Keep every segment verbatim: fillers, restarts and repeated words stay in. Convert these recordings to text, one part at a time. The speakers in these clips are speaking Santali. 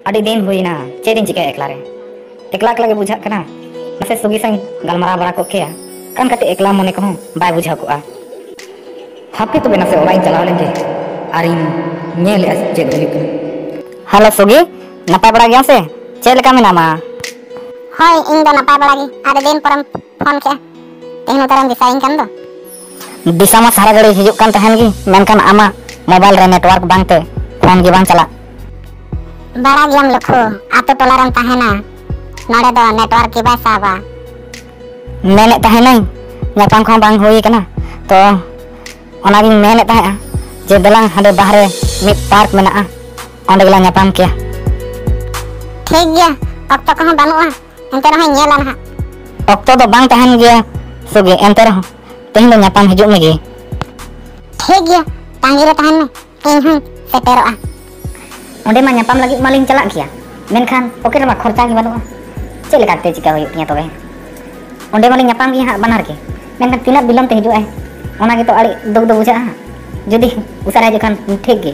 ᱟᱹᱰᱤ ᱫᱤᱱ ᱦᱩᱭᱱᱟ, ᱪᱮᱫ ᱤᱧ ᱪᱤᱠᱟᱹᱭᱟ ᱮᱠᱞᱟ ᱨᱮ? ᱮᱠᱞᱟ ᱮᱠᱞᱟ ᱜᱮ ᱵᱩᱡᱷᱟᱹᱜ ᱠᱟᱱᱟ᱾ ᱱᱟᱥᱮ ᱥᱩᱜᱤ ᱥᱟᱶ ᱤᱧ ᱜᱟᱞᱢᱟᱨᱟᱣ ᱵᱟᱲᱟ ᱠᱚᱜ ᱠᱮᱭᱟ, ᱠᱷᱟᱱ ᱠᱟᱹᱴᱤᱡ ᱮᱠᱞᱟ ᱢᱚᱱᱮ ᱠᱚᱦᱚᱸ ᱵᱟᱭ ᱵᱩᱡᱷᱟᱹᱣ ᱠᱚᱜᱼᱟ᱾ ᱦᱟᱯᱮ ᱛᱚᱵᱮ ᱱᱟᱥᱮ ᱚᱲᱟᱜ ᱤᱧ ᱪᱟᱞᱟᱣ ᱞᱮᱱ ᱜᱮ, ᱟᱨᱤᱧ ᱧᱮᱞᱮᱜᱼᱟ ᱪᱮᱫ ᱦᱩᱭᱩᱜ ᱠᱟᱱᱟ᱾ ᱦᱮᱞᱳ ᱥᱩᱜᱤ, ᱱᱟᱯᱟᱭ ᱵᱟᱲᱟ ᱜᱮᱭᱟᱢ ᱥᱮ? ᱪᱮᱫ ᱞᱮᱠᱟ ᱢᱮᱱᱟᱢᱟ? ᱦᱳᱭ, ᱤᱧ ᱫᱚ ᱱᱟᱯᱟᱭ ᱵᱟᱲᱟ ᱜᱮ᱾ ᱟᱹᱰᱤ ᱫᱤᱱ ᱯᱚᱨᱮᱢ ᱯᱷᱳᱱ ᱠᱮᱜᱼᱟ, ᱛᱮᱦᱮᱧ ᱩᱛᱟᱹᱨᱮᱢ ᱫᱤᱥᱟᱹᱭᱤᱧ ᱠᱟᱱ ᱫᱚ᱾ ᱫᱤᱥᱟᱹ ᱢᱟ ᱥᱟᱨᱟ ᱜᱷᱟᱹᱲᱤ ᱦᱤᱡᱩᱜ ᱠᱟᱱ ᱛᱟᱦᱮᱱ ᱜᱮ, ᱢᱮᱱᱠᱷᱟᱱ ᱟᱢᱟᱜ ᱢᱳᱵᱟᱭᱤᱞ ᱨᱮ ᱱᱮᱴᱣᱟᱨᱠ ᱵᱟᱝᱛᱮ ᱯᱷᱳᱱ ᱜᱮ ᱵᱟᱝ ᱪᱟᱞᱟᱜ᱾ ᱵᱟᱲᱟᱭ ᱜᱮᱭᱟᱢ ᱞᱩᱠᱷᱩ, ᱟᱛᱳ ᱴᱚᱞᱟ ᱨᱮᱢ ᱛᱟᱦᱮᱱᱟ, ᱱᱚᱰᱮ ᱫᱚ ᱱᱮᱴᱣᱟᱨᱠ ᱜᱮ ᱵᱟᱭ ᱥᱟᱵᱟ᱾ ᱢᱮᱱᱮᱫ ᱛᱟᱦᱮᱱᱟᱹᱧ, ᱧᱟᱯᱟᱢ ᱠᱚᱦᱚᱸ ᱵᱟᱝ ᱦᱩᱭ ᱠᱟᱱᱟ, ᱛᱚ ᱚᱱᱟᱜᱤᱧ ᱢᱮᱱᱮᱫ ᱛᱟᱦᱮᱸᱜᱼᱟ ᱡᱮ ᱫᱮᱞᱟᱝ ᱦᱟᱸᱰᱮ ᱵᱟᱦᱨᱮ ᱢᱤᱫ ᱯᱟᱨᱠ ᱢᱮᱱᱟᱜᱼᱟ, ᱚᱸᱰᱮ ᱜᱮᱞᱟᱝ ᱧᱟᱯᱟᱢ ᱠᱮᱭᱟ᱾ ᱴᱷᱤᱠ ᱜᱮᱭᱟ, ᱚᱠᱛᱚ ᱠᱚᱦᱚᱸ ᱵᱟᱹᱱᱩᱜᱼᱟ, ᱮᱱᱛᱮ ᱨᱮᱦᱚᱸᱧ ᱧᱮᱞᱟ ᱱᱟᱦᱟᱜ᱾ ᱚᱠᱛᱚ ᱫᱚ ᱵᱟᱝ ᱛᱟᱦᱮᱱ ᱜᱮᱭᱟ ᱥᱩᱜᱤ, ᱮᱱᱛᱮ ᱨᱮᱦᱚᱸ ᱛᱮᱦᱮᱧ ᱫᱚ ᱧᱟᱯᱟᱢ ᱦᱤᱡᱩᱜ ᱢᱮᱜᱮ᱾ ᱴᱷᱤᱠ ᱜᱮᱭᱟ, ᱛᱟᱺᱜᱤ ᱨᱮ ᱛᱟᱦᱮᱱ ᱢᱮ, ᱤᱧ ᱦᱚᱸᱧ ᱥᱮᱴᱮᱨᱚᱜᱼᱟ᱾ ᱚᱸᱰᱮ ᱢᱟ ᱧᱟᱯᱟᱢ ᱞᱟᱹᱜᱤᱫ ᱢᱟᱞᱤᱧ ᱪᱟᱞᱟᱜ ᱜᱮᱭᱟ, ᱢᱮᱱᱠᱷᱟᱱ ᱯᱚᱠᱮᱴ ᱨᱮᱢᱟ ᱠᱷᱚᱨᱪᱟ ᱜᱮ ᱵᱟᱹᱱᱩᱜᱼᱟ᱾ ᱪᱮᱫ ᱞᱮᱠᱟᱛᱮ ᱪᱤᱠᱟ ᱦᱩᱭᱩᱜ ᱛᱤᱧᱟ ᱛᱚᱵᱮ? ᱚᱸᱰᱮ ᱢᱟᱞᱤᱧ ᱧᱟᱯᱟᱢ ᱜᱮᱭᱟ ᱦᱟᱸᱜ ᱵᱟᱱᱟᱨ ᱜᱮ, ᱢᱮᱱᱠᱷᱟᱱ ᱛᱤᱱᱟᱹᱜ ᱵᱤᱞᱚᱢ ᱛᱮ ᱦᱤᱡᱩᱜ ᱟᱭ, ᱚᱱᱟ ᱜᱮᱛᱚ ᱟᱹᱰᱤ ᱫᱩᱠ ᱫᱚ ᱵᱩᱡᱷᱟᱹᱜᱼᱟ ᱦᱟᱸᱜ᱾ ᱡᱩᱫᱤ ᱩᱥᱟᱹᱨᱟ ᱦᱤᱡᱩᱜ ᱠᱷᱟᱱ ᱴᱷᱤᱠ ᱜᱮ,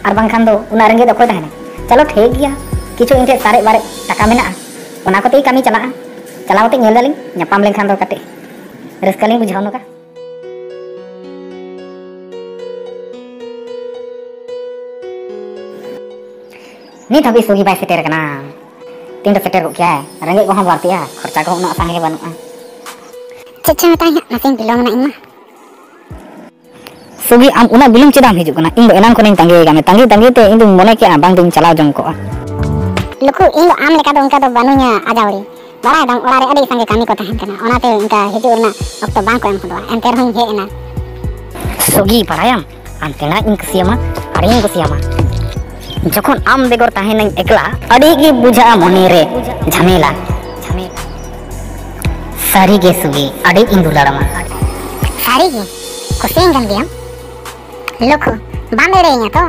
ᱟᱨ ᱵᱟᱝᱠᱷᱟᱱ ᱫᱚ ᱩᱱᱟᱹᱜ ᱨᱮᱸᱜᱮᱡ ᱫᱚ ᱚᱠᱚᱭ ᱛᱟᱦᱮᱱᱟ? ᱪᱚᱞᱚ ᱴᱷᱤᱠ ᱜᱮᱭᱟ, ᱠᱤᱪᱷᱩ ᱤᱧ ᱴᱷᱮᱱ ᱥᱟᱨᱮᱡ ᱵᱟᱨᱮᱡ ᱴᱟᱠᱟ ᱢᱮᱱᱟᱜᱼᱟ, ᱚᱱᱟ ᱠᱚᱛᱮ ᱜᱮ ᱠᱟᱹᱢᱤ ᱪᱟᱞᱟᱜᱼᱟ᱾ ᱪᱟᱞᱟᱣ ᱠᱟᱛᱮ ᱧᱮᱞ ᱫᱟᱞᱤᱧ, ᱧᱟᱯᱟᱢ ᱞᱮᱱᱠᱷᱟᱱ ᱫᱚ ᱠᱟᱹᱴᱤᱡ ᱨᱟᱹᱥᱠᱟᱹ ᱞᱤᱧ ᱵᱩᱡᱷᱟᱹᱣ ᱱᱚᱝᱠᱟ᱾ ᱱᱤᱛ ᱦᱟᱹᱵᱤᱡ ᱥᱩᱜᱤ ᱵᱟᱭ ᱥᱮᱴᱮᱨ ᱟᱠᱟᱱᱟ᱾ ᱛᱤᱱ ᱨᱮ ᱥᱮᱴᱮᱨ ᱜᱚᱫ ᱠᱮᱜᱼᱟᱭ? ᱨᱮᱸᱜᱮᱡ ᱠᱚᱦᱚᱸ ᱵᱟᱹᱲᱛᱤᱜᱼᱟ, ᱠᱷᱚᱨᱪᱟ ᱠᱚᱦᱚᱸ ᱩᱱᱟᱹᱜ ᱥᱟᱸᱜᱮ ᱵᱟᱹᱱᱩᱜᱼᱟ᱾ ᱪᱮᱫ ᱪᱚ ᱢᱮᱛᱟᱭ ᱦᱟᱸᱜ, ᱱᱟᱥᱮᱧ ᱵᱤᱞᱚᱢ ᱮᱱᱟ ᱤᱧ ᱢᱟ᱾ ᱥᱩᱜᱤ, ᱟᱢ ᱩᱱᱟᱹᱜ ᱵᱤᱞᱚᱢ ᱪᱮᱫᱟᱜ ᱮᱢ ᱦᱤᱡᱩᱜ ᱠᱟᱱᱟ? ᱤᱧ ᱫᱚ ᱮᱱᱟᱝ ᱠᱷᱚᱱᱤᱧ ᱛᱟᱸᱜᱤ ᱟᱠᱟᱫ ᱢᱮ, ᱛᱟᱸᱜᱤ ᱛᱟᱸᱜᱤ ᱛᱮ ᱤᱧ ᱫᱚᱧ ᱢᱚᱱᱮ ᱠᱮᱜᱼᱟ ᱵᱟᱝ ᱫᱚᱧ ᱪᱟᱞᱟᱣ ᱡᱚᱝ ᱠᱚᱜᱼᱟ᱾ ᱞᱩᱠᱷᱩ, ᱤᱧ ᱫᱚ ᱟᱢ ᱞᱮᱠᱟ ᱫᱚ ᱚᱱᱠᱟ ᱫᱚ ᱵᱟᱹᱱᱩᱧᱟ ᱟᱡᱟᱣᱲᱤ᱾ ᱵᱟᱲᱟᱭ ᱫᱟᱢ, ᱚᱲᱟᱜ ᱨᱮ ᱟᱹᱰᱤ ᱥᱟᱸᱜᱮ ᱠᱟᱹᱢᱤ ᱠᱚ ᱛᱟᱦᱮᱱ ᱠᱟᱱᱟ, ᱚᱱᱟᱛᱮ ᱤᱱᱠᱟ ᱦᱤᱡᱩᱜ ᱨᱮᱱᱟᱜ ᱚᱠᱛᱚ ᱵᱟᱝ ᱠᱚ ᱮᱢ ᱦᱚᱫᱚᱜᱼᱟ, ᱮᱱᱛᱮ ᱨᱮᱦᱚᱸᱧ ᱦᱮᱡ ᱮᱱᱟ᱾ ᱥᱩᱜᱤ, ᱵᱟᱲᱟᱭᱟᱢ, ᱟᱢ ᱛᱤᱱᱟᱹᱜ ᱤᱧ ᱠᱩᱥᱤᱭᱟᱢᱟ, ᱟᱹᱰᱤᱧ ᱠᱩᱥᱤᱭᱟᱢᱟ᱾ ᱡᱚᱠᱷᱚᱱ ᱟᱢ ᱵᱮᱜᱚᱨ ᱛᱟᱦᱮᱱᱟᱹᱧ ᱮᱠᱞᱟ, ᱟᱹᱰᱤ ᱜᱮ ᱵᱩᱡᱷᱟᱹᱜᱼᱟ ᱢᱚᱱᱮ ᱨᱮ ᱡᱷᱟᱢᱮᱞᱟ᱾ ᱥᱟᱹᱨᱤ ᱜᱮ ᱥᱩᱜᱤ, ᱟᱹᱰᱤ ᱤᱧ ᱫᱩᱞᱟᱹᱲᱟᱢᱟ᱾ ᱥᱟᱹᱨᱤ ᱜᱮ? ᱠᱩᱥᱤᱭᱟᱹᱧ ᱠᱟᱱ ᱜᱮᱭᱟᱢ? ᱞᱩᱠᱷᱩ, ᱵᱟᱢ ᱮᱲᱮᱭᱤᱧᱟ ᱛᱚ?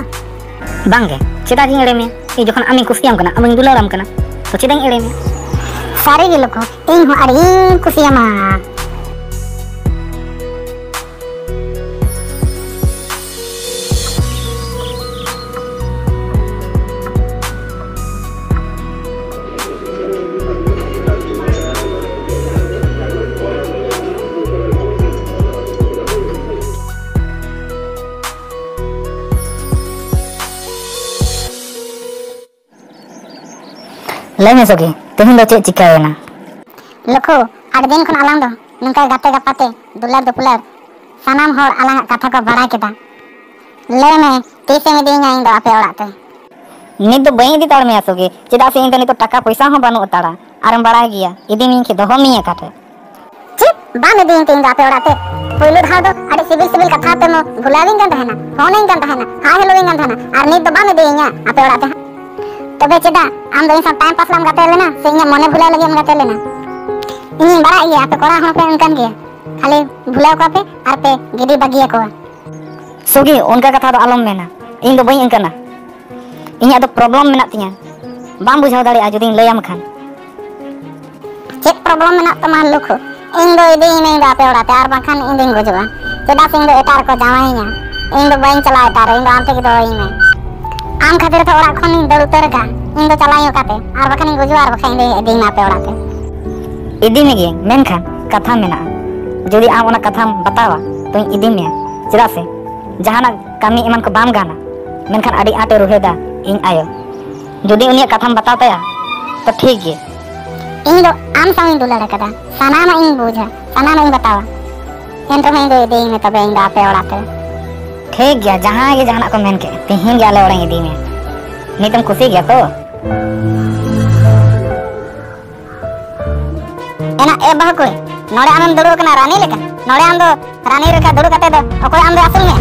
ᱵᱟᱝ ᱜᱮ, ᱪᱮᱫᱟᱜ ᱤᱧ ᱮᱲᱮ ᱢᱮᱭᱟ? ᱤᱧ ᱡᱚᱠᱷᱚᱱ ᱟᱢᱤᱧ ᱠᱩᱥᱤᱭᱟᱢ ᱠᱟᱱᱟ, ᱟᱢᱤᱧ ᱫᱩᱞᱟᱹᱲᱟᱢ ᱠᱟᱱᱟ, ᱛᱚ ᱪᱮᱫᱟᱜ ᱤᱧ ᱮᱲᱮ ᱢᱮᱭᱟ? ᱥᱟᱹᱨᱤ ᱜᱮ ᱞᱩᱠᱷᱩ, ᱤᱧ ᱦᱚᱸ ᱟᱹᱰᱤᱧ ᱠᱩᱥᱤᱭᱟᱢᱟ᱾ ᱞᱟᱹᱭ ᱢᱮ ᱥᱚᱜᱤ, ᱛᱮᱦᱮᱧ ᱫᱚ ᱪᱮᱫ ᱪᱤᱠᱟᱹᱭᱮᱱᱟ? ᱞᱩᱠᱷᱩ, ᱟᱹᱰᱤ ᱫᱤᱱ ᱠᱷᱚᱱ ᱟᱞᱟᱝ ᱫᱚ ᱱᱚᱝᱠᱟ ᱜᱟᱛᱮ ᱜᱟᱯᱟᱛᱮ ᱫᱩᱞᱟᱹᱲ ᱫᱩᱯᱞᱟᱹᱲ ᱥᱟᱱᱟᱢ ᱦᱚᱲ ᱟᱞᱟᱝᱟᱜ ᱠᱟᱛᱷᱟ ᱠᱚ ᱵᱟᱲᱟᱭ ᱠᱮᱫᱟ᱾ ᱞᱟᱹᱭ ᱢᱮ, ᱛᱤᱥᱮᱢ ᱤᱫᱤᱭᱤᱧᱟ ᱤᱧ ᱫᱚ ᱟᱯᱮ ᱚᱲᱟᱜ ᱛᱮ? ᱱᱤᱛ ᱫᱚ ᱵᱟᱹᱧ ᱤᱫᱤ ᱫᱟᱲᱮ ᱢᱮᱭᱟ ᱥᱚᱜᱤ, ᱪᱮᱫᱟᱜ ᱥᱮ ᱤᱧ ᱫᱚ ᱱᱤᱛᱚᱜ ᱴᱟᱠᱟ ᱯᱚᱭᱥᱟ ᱦᱚᱸ ᱵᱟᱹᱱᱩᱜ ᱦᱟᱛᱟᱲᱟ᱾ ᱟᱨᱮᱢ ᱵᱟᱲᱟᱭ ᱜᱮᱭᱟ, ᱤᱫᱤ ᱢᱤᱭᱟᱹᱧ ᱠᱷᱟᱱ ᱫᱚᱦᱚ ᱢᱤᱭᱟᱹᱧ ᱚᱠᱟ ᱴᱷᱮᱱ? ᱪᱮᱫ? ᱵᱟᱢ ᱤᱫᱤᱭᱤᱧ ᱛᱮ ᱤᱧ ᱫᱚ ᱟᱯᱮ ᱚᱲᱟᱜ ᱛᱮ? ᱯᱳᱭᱞᱳ ᱫᱷᱟᱣ ᱫᱚ ᱟᱹᱰᱤ ᱥᱤᱵᱤᱞ ᱥᱤᱵᱤᱞ ᱠᱟᱛᱷᱟ ᱛᱮᱢ ᱵᱷᱩᱞᱟᱣᱤᱧ ᱠᱟᱱ ᱛᱟᱦᱮᱱᱟ, ᱯᱷᱳᱱᱟᱹᱧ ᱠᱟᱱ ᱛᱟᱦᱮᱱᱟ, ᱦᱟᱭ ᱦᱮᱞᱳᱣᱤᱧ ᱠᱟᱱ ᱛᱟᱦᱮᱱᱟ, ᱟᱨ ᱱᱤᱛ ᱫᱚ ᱵᱟᱢ ᱤᱫᱤᱭᱤᱧᱟ ᱟᱯᱮ ᱚᱲᱟᱜ ᱛᱮ ᱦᱟᱸᱜ? ᱛᱚᱵᱮ ᱪᱮᱫᱟᱜ ᱟᱢ ᱫᱚ ᱤᱧ ᱥᱟᱶ ᱴᱟᱭᱤᱢ ᱯᱟᱥ ᱞᱟᱹᱜᱤᱫ ᱮᱢ ᱜᱟᱛᱮ ᱞᱮᱱᱟ ᱥᱮ ᱤᱧᱟᱹᱜ ᱢᱚᱱᱮ ᱵᱷᱩᱞᱟᱹᱣ ᱞᱟᱹᱜᱤᱫ ᱮᱢ ᱜᱟᱛᱮ ᱞᱮᱱᱟ? ᱤᱧᱤᱧ ᱵᱟᱲᱟᱭ ᱜᱮᱭᱟ ᱟᱯᱮ ᱠᱚᱲᱟ ᱦᱚᱲ ᱯᱮ ᱚᱱᱠᱟᱱ ᱜᱮᱭᱟ, ᱠᱷᱟᱹᱞᱤ ᱵᱷᱩᱞᱟᱹᱣ ᱠᱚᱣᱟ ᱯᱮ ᱟᱨ ᱯᱮ ᱜᱤᱰᱤ ᱵᱟᱹᱜᱤᱭᱟᱠᱚᱣᱟ᱾ ᱥᱚᱜᱤ, ᱚᱱᱠᱟ ᱠᱟᱛᱷᱟ ᱫᱚ ᱟᱞᱚᱢ ᱢᱮᱱᱟ, ᱤᱧ ᱫᱚ ᱵᱟᱹᱧ ᱚᱱᱠᱟᱱᱟ᱾ ᱤᱧᱟᱹᱜ ᱫᱚ ᱯᱨᱚᱵᱞᱮᱢ ᱢᱮᱱᱟᱜ ᱛᱤᱧᱟᱹ, ᱵᱟᱢ ᱵᱩᱡᱷᱟᱹᱣ ᱫᱟᱲᱮᱭᱟᱜᱼᱟ ᱡᱩᱫᱤᱧ ᱞᱟᱹᱭᱟᱢ ᱠᱷᱟᱱ᱾ ᱪᱮᱫ ᱯᱨᱚᱵᱞᱮᱢ ᱢᱮᱱᱟᱜ ᱛᱟᱢᱟ ᱞᱩᱠᱷᱩ? ᱤᱧ ᱫᱚ ᱤᱫᱤᱭᱤᱧ ᱢᱮ ᱤᱧ ᱫᱚ ᱟᱯᱮ ᱚᱲᱟᱜ ᱛᱮ, ᱟᱨ ᱵᱟᱝᱠᱷᱟᱱ ᱤᱧ ᱫᱚᱧ ᱜᱩᱡᱩᱜᱼᱟ᱾ ᱪᱮᱫᱟᱜ ᱥᱮ ᱤᱧ ᱫᱚ ᱮᱴᱟᱜ ᱨᱮᱠᱚ ᱡᱟᱶᱟᱭᱤᱧᱟ᱾ ᱤᱧ ᱫᱚ ᱵᱟᱹᱧ ᱪᱟᱞᱟᱜᱼᱟ ᱮᱴᱟᱜ ᱨᱮ, ᱤᱧ ᱫᱚ ᱟᱢ ᱛᱮᱜᱮ ᱫᱚᱦᱚᱭᱤᱧ ᱢᱮ᱾ ᱟᱢ ᱠᱷᱟᱹᱛᱤᱨ ᱛᱮ ᱚᱲᱟᱜ ᱠᱷᱚᱱᱤᱧ ᱫᱟᱹᱲ ᱩᱛᱟᱹᱨ ᱟᱠᱟᱫ᱾ ᱤᱧ ᱫᱚ ᱪᱟᱞᱟᱜ ᱤᱧ ᱚᱠᱟᱛᱮ, ᱟᱨ ᱵᱟᱠᱷᱟᱱᱤᱧ ᱜᱩᱡᱩᱜᱼᱟ, ᱟᱨ ᱵᱟᱠᱷᱟᱱ ᱤᱧ ᱫᱚ ᱤᱫᱤᱭᱤᱧ ᱢᱮ ᱟᱯᱮ ᱚᱲᱟᱜ ᱛᱮ᱾ ᱤᱫᱤ ᱢᱮᱜᱮᱭᱟᱹᱧ, ᱢᱮᱱᱠᱷᱟᱱ ᱠᱟᱛᱷᱟ ᱢᱮᱱᱟᱜᱼᱟ, ᱡᱩᱫᱤ ᱟᱢ ᱚᱱᱟ ᱠᱟᱛᱷᱟᱢ ᱵᱟᱛᱟᱣᱟ ᱛᱚᱧ ᱤᱫᱤ ᱢᱮᱭᱟ᱾ ᱪᱮᱫᱟᱜ ᱥᱮ ᱡᱟᱦᱟᱱᱟᱜ ᱠᱟᱹᱢᱤ ᱮᱢᱟᱱ ᱠᱚ ᱵᱟᱢ ᱜᱟᱱᱟ, ᱢᱮᱱᱠᱷᱟᱱ ᱟᱹᱰᱤ ᱟᱸᱴᱮ ᱨᱩᱦᱮᱫᱟ ᱤᱧ ᱟᱭᱳ᱾ ᱡᱩᱫᱤ ᱩᱱᱤᱭᱟᱜ ᱠᱟᱛᱷᱟᱢ ᱵᱟᱛᱟᱣ ᱛᱟᱭᱟ ᱛᱚ ᱴᱷᱤᱠ ᱜᱮ᱾ ᱤᱧ ᱫᱚ ᱟᱢ ᱥᱟᱶ ᱤᱧ ᱫᱩᱞᱟᱹᱲ ᱟᱠᱟᱫᱟ, ᱥᱟᱱᱟᱢᱟᱜ ᱤᱧ ᱵᱩᱡᱟ, ᱥᱟᱱᱟᱢᱟᱜ ᱤᱧ ᱵᱟᱛᱟᱣᱟ᱾ ᱮᱱ ᱨᱮᱦᱚᱸ ᱤᱧ ᱫᱚ ᱤᱫᱤᱭᱤᱧ ᱢᱮ ᱛᱚᱵᱮ ᱤᱧ ᱫᱚ ᱟᱯᱮ ᱚᱲᱟᱜ ᱛᱮ᱾ ᱴᱷᱤᱠ ᱜᱮᱭᱟ, ᱡᱟᱦᱟᱸᱭ ᱜᱮ ᱡᱟᱦᱟᱱᱟᱜ ᱠᱚ ᱢᱮᱱ ᱠᱮᱫ, ᱛᱮᱦᱮᱧ ᱜᱮ ᱟᱞᱮ ᱚᱲᱟᱜ ᱤᱧ ᱤᱫᱤ ᱢᱮᱭᱟ᱾ ᱱᱤᱛᱮᱢ ᱠᱩᱥᱤ ᱜᱮᱭᱟ ᱛᱚ? ᱮᱱᱟ ᱮ ᱵᱟᱹᱦᱩ ᱠᱩᱲᱤ, ᱱᱚᱰᱮ ᱟᱢᱮᱢ ᱫᱩᱲᱩᱵ ᱟᱠᱟᱱᱟ ᱨᱟᱱᱤ ᱞᱮᱠᱟ᱾ ᱱᱚᱰᱮ ᱟᱢ ᱫᱚ ᱨᱟᱱᱤ ᱞᱮᱠᱟ ᱫᱩᱲᱩᱵ ᱠᱟᱛᱮ ᱫᱚ ᱚᱠᱚᱭ ᱟᱢ ᱫᱚ ᱟᱹᱥᱩᱞ ᱢᱮᱭᱟ?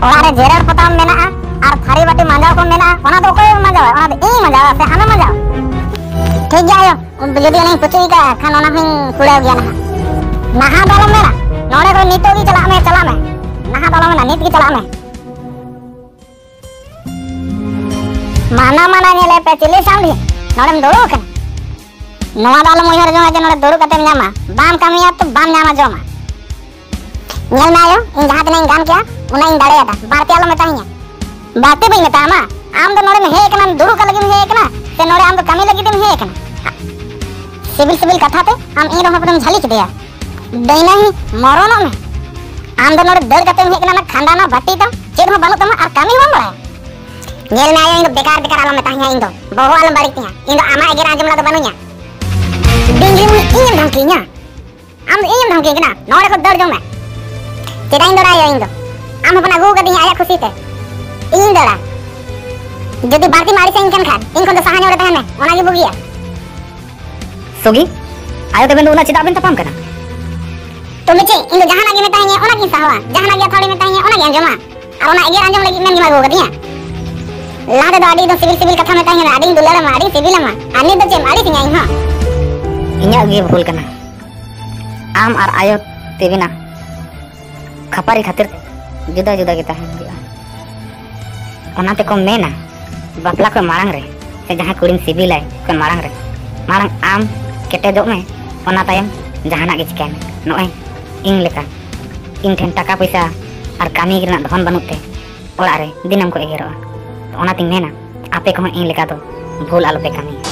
ᱚᱲᱟᱜ ᱨᱮ ᱡᱮᱨᱮᱲ ᱯᱚᱛᱟᱣ ᱢᱮᱱᱟᱜᱼᱟ ᱟᱨ ᱛᱷᱟᱹᱨᱤ ᱵᱟᱹᱴᱤ ᱢᱟᱸᱡᱟᱣ ᱠᱚ ᱢᱮᱱᱟᱜᱼᱟ, ᱚᱱᱟ ᱫᱚ ᱚᱠᱚᱭᱮ ᱢᱟᱸᱡᱟᱣᱟ? ᱚᱱᱟ ᱫᱚ ᱤᱧ ᱢᱟᱸᱡᱟᱣᱟ ᱥᱮ ᱟᱢᱮᱢ ᱢᱟᱸᱡᱟᱣᱟ? ᱴᱷᱤᱠ ᱜᱮᱭᱟ ᱟᱭᱳ, ᱡᱩᱫᱤ ᱚᱱᱟᱧ ᱯᱩᱪᱩᱡ ᱟᱠᱟᱫᱼᱟ ᱠᱷᱟᱱ ᱚᱱᱟ ᱦᱚᱸᱧ ᱠᱩᱲᱟᱹᱣ ᱜᱮᱭᱟ ᱱᱟᱦᱟᱜ᱾ ᱱᱟᱦᱟᱜ ᱫᱚ ᱟᱞᱚᱢ ᱢᱮᱱᱟ, ᱱᱚᱰᱮ ᱠᱷᱚᱱ ᱱᱤᱛᱚᱜ ᱜᱮ ᱪᱟᱞᱟᱜ ᱢᱮ, ᱪᱟᱞᱟᱜ ᱢᱮ᱾ ᱱᱟᱦᱟᱜ ᱫᱚ ᱟᱞᱚᱢ ᱢᱮᱱᱟ, ᱱᱤᱛ ᱜᱮ ᱪᱟᱞᱟᱜ ᱢᱮ᱾ ᱢᱟᱱᱟ ᱢᱟᱱᱟ ᱧᱮᱞᱮ ᱯᱮ ᱪᱤᱞᱤ ᱥᱟᱢᱰᱷᱤ ᱱᱚᱰᱮᱢ ᱫᱩᱲᱩᱵ ᱟᱠᱟᱱᱟ? ᱱᱚᱣᱟ ᱫᱚ ᱟᱞᱚᱢ ᱩᱭᱦᱟᱹᱨ ᱡᱚᱝᱟ ᱡᱮ ᱱᱚᱰᱮ ᱫᱩᱲᱩᱵ ᱠᱟᱛᱮᱢ ᱧᱟᱢᱟ, ᱵᱟᱢ ᱠᱟᱹᱢᱤᱭᱟ ᱛᱚ ᱵᱟᱢ ᱧᱟᱢᱟ ᱡᱚᱢᱟ᱾ ᱧᱮᱞ ᱢᱮ ᱟᱭᱳ, ᱤᱧ ᱡᱟᱦᱟᱸ ᱛᱤᱱᱟᱹᱜ ᱤᱧ ᱜᱟᱱ ᱠᱮᱜᱼᱟ ᱩᱱᱟᱹᱜ ᱤᱧ ᱫᱟᱲᱮᱭᱟᱫᱟ, ᱵᱟᱹᱲᱛᱤ ᱟᱞᱚᱢ ᱢᱮᱛᱟᱧᱟ᱾ ᱵᱟᱹᱲᱛᱤ ᱵᱟᱹᱧ ᱢᱮᱛᱟᱢᱟ, ᱟᱢ ᱫᱚ ᱱᱚᱰᱮᱢ ᱦᱮᱡ ᱟᱠᱟᱱᱟ, ᱫᱩᱲᱩᱵ ᱠᱟᱜ ᱞᱟᱹᱜᱤᱫ ᱮᱢ ᱦᱮᱡ ᱟᱠᱟᱱᱟ ᱥᱮ ᱱᱚᱰᱮ ᱟᱢ ᱫᱚ ᱠᱟᱹᱢᱤ ᱞᱟᱹᱜᱤᱫ ᱮᱢ ᱦᱮᱡ ᱟᱠᱟᱱᱟ? ᱥᱤᱵᱤᱞ ᱥᱤᱵᱤᱞ ᱠᱟᱛᱷᱟ ᱛᱮ ᱟᱢ ᱤᱧ ᱨᱮᱦᱚᱸ ᱯᱩᱨᱟᱹᱢ ᱡᱷᱟᱹᱞᱤ ᱠᱮᱫᱮᱭᱟ᱾ ᱰᱟᱹᱭᱱᱟᱦᱤ ᱢᱚᱨᱚᱱᱚᱜ ᱢᱮ᱾ ᱟᱢ ᱫᱚ ᱱᱚᱰᱮ ᱫᱟᱹᱲ ᱠᱟᱛᱮᱢ ᱦᱮᱡ ᱠᱟᱱᱟ, ᱚᱱᱟ ᱠᱷᱟᱸᱰᱟᱱᱟ ᱵᱟᱹᱴᱤ ᱛᱟᱢ ᱪᱮᱫ ᱦᱚᱸ ᱵᱟᱹᱱᱩᱜ ᱛᱟᱢᱟ ᱟᱨ ᱠᱟᱹᱢᱤ ᱦᱚᱸ ᱵᱟᱢ ᱵᱟᱲᱟᱭᱟ᱾ ᱧᱮᱞ ᱢᱮ ᱟᱭᱳ, ᱤᱧ ᱫᱚ ᱵᱮᱠᱟᱨ ᱵᱮᱠᱟᱨ ᱟᱞᱚᱢ ᱢᱮᱛᱟᱧᱟ, ᱤᱧ ᱫᱚ ᱵᱚᱦᱚᱜ ᱟᱞᱚᱢ ᱵᱟᱹᱲᱤᱡ ᱛᱤᱧᱟ᱾ ᱤᱧ ᱫᱚ ᱟᱢᱟᱜ ᱮᱜᱮᱨ ᱟᱸᱡᱚᱢ ᱞᱟᱹᱜᱤᱫ ᱫᱚ ᱵᱟᱹᱱᱩᱧᱟ᱾ ᱰᱤᱝᱜᱽᱨᱤ ᱢᱩᱱᱤ ᱤᱧᱮᱢ ᱫᱷᱟᱢᱠᱤᱧᱟ? ᱟᱢ ᱫᱚ ᱤᱧᱮᱢ ᱫᱷᱟᱢᱠᱤᱧ ᱠᱟᱱᱟ? ᱱᱚᱰᱮ ᱠᱷᱚᱱ ᱫᱟᱹᱲ ᱡᱚᱝ ᱢᱮ᱾ ᱪᱮᱫᱟᱜ ᱤᱧ ᱫᱟᱹᱲᱟ ᱟᱭᱳ? ᱤᱧ ᱫᱚ ᱟᱢ ᱦᱚᱯᱚᱱ ᱟᱹᱜᱩ ᱟᱠᱟᱫᱤᱧᱟ ᱟᱭᱟᱜ ᱠᱷᱩᱥᱤ ᱛᱮ᱾ ᱤᱧᱤᱧ ᱫᱟᱹᱲᱟ? ᱡᱩᱫᱤ ᱵᱟᱹᱲᱛᱤᱢ ᱟᱹᱲᱤᱥᱟᱹᱧ ᱠᱟᱱ ᱠᱷᱟᱱ, ᱤᱧ ᱠᱷᱚᱱ ᱫᱚ ᱥᱟᱦᱟ ᱧᱚᱜ ᱨᱮ ᱛᱟᱦᱮᱱ ᱢᱮ, ᱚᱱᱟᱜᱮ ᱵᱩᱜᱤᱭᱟ᱾ ᱥᱚᱜᱤ, ᱟᱭᱳ ᱛᱟᱵᱮᱱ ᱫᱚ ᱩᱱᱟᱹᱜ ᱪᱮᱫᱟᱜ ᱵᱮᱱ ᱛᱟᱯᱟᱢ ᱠᱟᱱᱟ? ᱛᱚᱵᱮ ᱪᱮᱫ, ᱤᱧ ᱫᱚ ᱡᱟᱦᱟᱱᱟᱜ ᱜᱮ ᱢᱮᱛᱟᱧᱟ, ᱚᱱᱟᱜᱤᱧ ᱥᱟᱦᱟᱣᱟ, ᱡᱟᱦᱟᱱᱟᱜ ᱜᱮ ᱟᱛᱷᱟᱣᱲᱤ ᱢᱮᱛᱟᱧᱟ, ᱚᱱᱟᱜᱮ ᱟᱸᱡᱚᱢᱟ᱾ ᱟᱨ ᱚᱱᱟ ᱮᱜᱮᱨ ᱟᱸᱡᱚᱢ ᱞᱟᱹᱜᱤᱫ ᱢᱮᱱ ᱜᱮᱢ ᱟᱹᱜᱩ ᱟᱠᱟᱫᱤᱧᱟ᱾ ᱞᱟᱦᱟ ᱛᱮᱫᱚ ᱟᱹᱰᱤ ᱮᱠᱫᱚᱢ ᱥᱤᱵᱤᱞ ᱥᱤᱵᱤᱞ ᱠᱟᱛᱷᱟ ᱢᱮᱛᱟᱧ ᱠᱟᱱᱟ, ᱟᱹᱰᱤᱧ ᱫᱩᱞᱟᱹᱲ ᱟᱢᱟ, ᱟᱹᱰᱤᱧ ᱥᱤᱵᱤᱞ ᱟᱢᱟ, ᱟᱨ ᱱᱤᱛ ᱫᱚ ᱪᱮᱫ ᱮᱢ ᱟᱹᱲᱤᱥᱤᱧᱟ ᱤᱧ ᱦᱚᱸ? ᱤᱧᱟᱹᱜ ᱜᱮ ᱵᱷᱩᱞ ᱠᱟᱱᱟ, ᱟᱢ ᱟᱨ ᱟᱭᱳ ᱛᱮᱵᱤᱱᱟᱜ ᱠᱷᱟᱹᱯᱟᱹᱨᱤ ᱠᱷᱟᱹᱛᱤᱨ ᱛᱮ ᱡᱩᱫᱟᱹ ᱡᱩᱫᱟᱹ ᱜᱮ ᱛᱟᱦᱮᱱ ᱦᱩᱭᱩᱜᱼᱟ᱾ ᱚᱱᱟ ᱛᱮᱠᱚ ᱢᱮᱱᱟ, ᱵᱟᱯᱞᱟ ᱠᱷᱚᱱ ᱢᱟᱲᱟᱝ ᱨᱮ ᱥᱮ ᱡᱟᱦᱟᱸᱭ ᱠᱩᱲᱤᱢ ᱥᱤᱵᱤᱞᱟᱭ ᱠᱷᱚᱱ ᱢᱟᱲᱟᱝ ᱨᱮ, ᱢᱟᱲᱟᱝ ᱟᱢ ᱠᱮᱴᱮᱡᱚᱜ ᱢᱮ, ᱚᱱᱟ ᱛᱟᱭᱚᱢ ᱡᱟᱦᱟᱱᱟᱜ ᱜᱮ ᱪᱤᱠᱟᱹᱭ ᱢᱮ᱾ ᱱᱚᱜᱼᱚᱭ ᱤᱧ ᱞᱮᱠᱟ, ᱤᱧ ᱴᱷᱮᱱ ᱴᱟᱠᱟ ᱯᱚᱭᱥᱟ ᱟᱨ ᱠᱟᱹᱢᱤ ᱨᱮᱱᱟᱜ ᱫᱷᱚᱱ ᱵᱟᱹᱱᱩᱜ ᱛᱮ ᱚᱲᱟᱜ ᱨᱮ ᱫᱤᱱᱟᱹᱢ ᱠᱚ ᱮᱜᱮᱨᱚᱜᱼᱟ᱾ ᱚᱱᱟᱛᱤᱧ ᱢᱮᱱᱟ, ᱟᱯᱮ ᱠᱚᱦᱚᱸ ᱤᱧ ᱞᱮᱠᱟ ᱫᱚ ᱵᱷᱩᱞ ᱟᱞᱚᱯᱮ ᱠᱟᱹᱢᱤᱭᱟ᱾